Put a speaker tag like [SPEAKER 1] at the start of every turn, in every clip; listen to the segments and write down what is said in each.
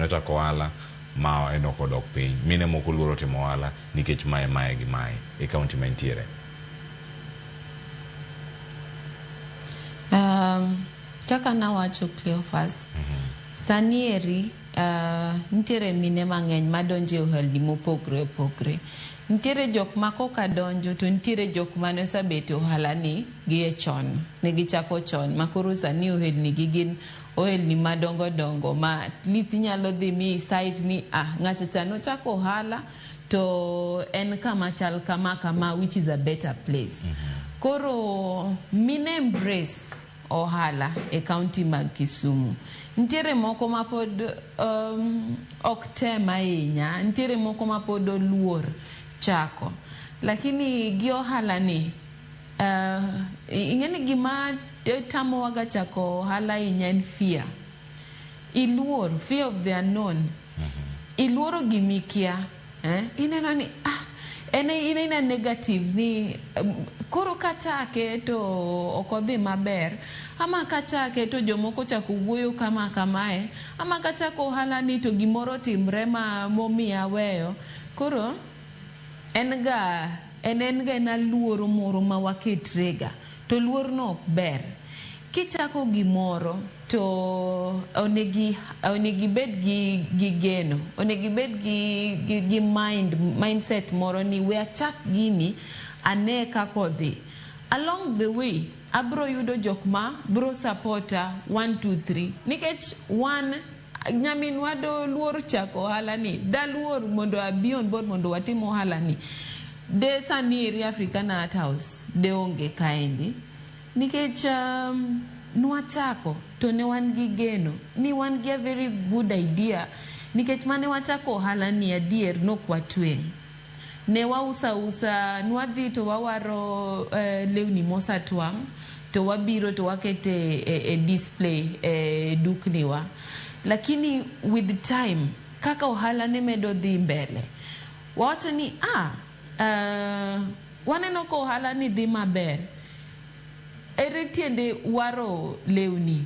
[SPEAKER 1] nochako ohala ma en ok odok piny. Mine moko luoro timo ohala nikech mae mae gi mae e kaunti ma intiere.
[SPEAKER 2] Kaka nawacho Cleophas, sani eri nitiere mine mang'eny madonjo e ohelni mopogre opogre. Nitiere jok ma koka donjo to nitiere jok mane osebet e ohala ni gi e chon. Ne gichako chon ma koro sani ohelni gi gin ohelni madongo dongo ma at least inyalo dhi mi cite ni ah ng'acha cha nochako ohala to en kama chal kama kama, which is a better place. Koro mine embrace ohala e kaunti mag Kisumu. Nitiere moko ma pod ok tem ahinya, nitiere moko ma pod oluor chako. Lakini gi ohala ni, ing'e ni gima tamowa ga chako ohala ahinya en fear. Iluor, fear of the unknown. Iluoro gimikia. Eh? Ineno ni ah, en inena negative ni koro kachake to ok odhi maber, ama kachake to jomoko chako wuoyo kama kamae, ama kachako ohala ni to gimoro timre ma momiyo aweyo. Koro en ga en ga ena luoro moro ma waketrega to luor no ok ber. Kichako gimoro to onegi ibed gi geno, onego ibed gi mindset moro ni we achak gini ane kaka odhi. Along the way abro yudo jok ma bro supporta 1 2 3, nikech wan nyaminwa do luor chako ohala ni, daluor mondo abi on board mondo watim ohala ni. De sani eri Africana Art House de onge kaendi nikech nwachako to ne wan gi geno ni wan gi a very good idea, nikech mane wachako ohala ni adier nok watweng', ne wauso ausa, nwadhi to wawaro lewni mosatwang' to wabiro to wakete e display e dukni wa. Lakini with time kaka ohala ne medo dhi mbele, wawacho ni ah, waneno ka ohala ni dhi maber, ere tiende waro lewni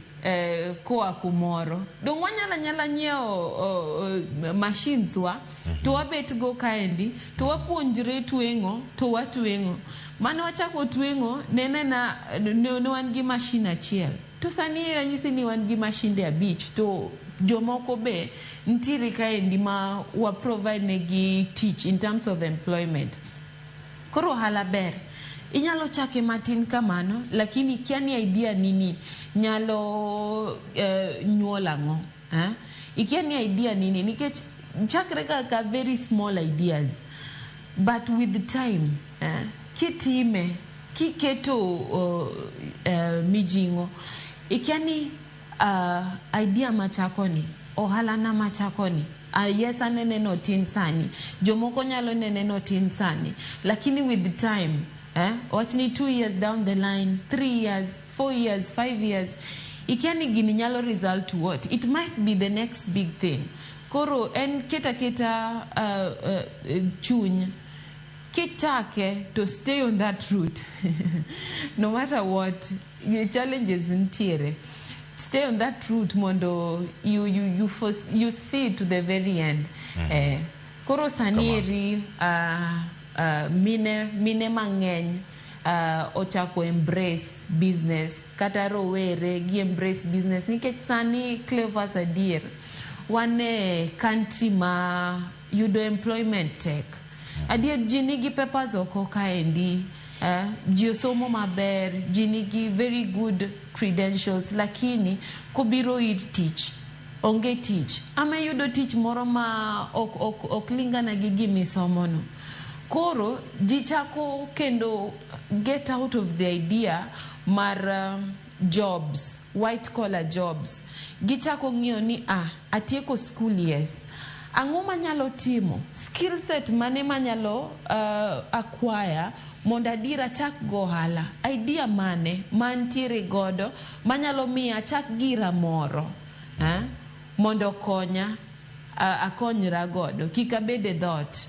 [SPEAKER 2] koa kumoro? Dong wanyalo anyala nyiewo machines wa to wabet go kaendi to wapuonjre tweng'o to watweng'o. Mane wachako tweng'o ne nena ne wan gi machine achiel, to sani ranyisi ni wan gi mashinde 5 to jomoko be nitiere kaendi ma wa provide negi tich in terms of employment. Koro ohala ber, inyalo chake matin kamano, lakini ikia ni idea nini nyalo nyuol ang'o, eh? Ikia ni idea nini, nikech chakre kaka very small ideas, but with time, eh, kitime kiketo mijing'o, ikia ni idea machako ni, ohala na machako ni, yes, anene notin sani, jomoko nyalo nene notin sani, lakini with time, eh, wach ni 2 years down the line, 3 years, 4 years, 5 years, ikia ni gini nyalo result to what. It might be the next big thing. Koro en keta keta chuny kichake to stay on that route no matter what challenges nitiere, stay on that route mondo you see to the very end. Koro sani eri mine mang'eny ochako embrace business, kata rowere gi embrace business, nikech sani Cleophas, adier wan e country ma yudo employment tek. Adier ji nigi papers oko kaendi, ji osomo maber, ji nigi very good credentials, lakini kobiro ir tich onge tich, ama iyudo tich moro ma ok lingana gi gimisomono. Koro ji chako kendo get out of the idea mar jobs, white collar jobs. Gichako ng'iyo ni ah, atieko school, yes, ang'o manyalo timo, skill set mane manyalo acquire mondo adier achak go ohala, idea mane mantiere godo manyalo miyo achak gira moro, eh? Mondo okonya akonyra godo kik abed e dhoot.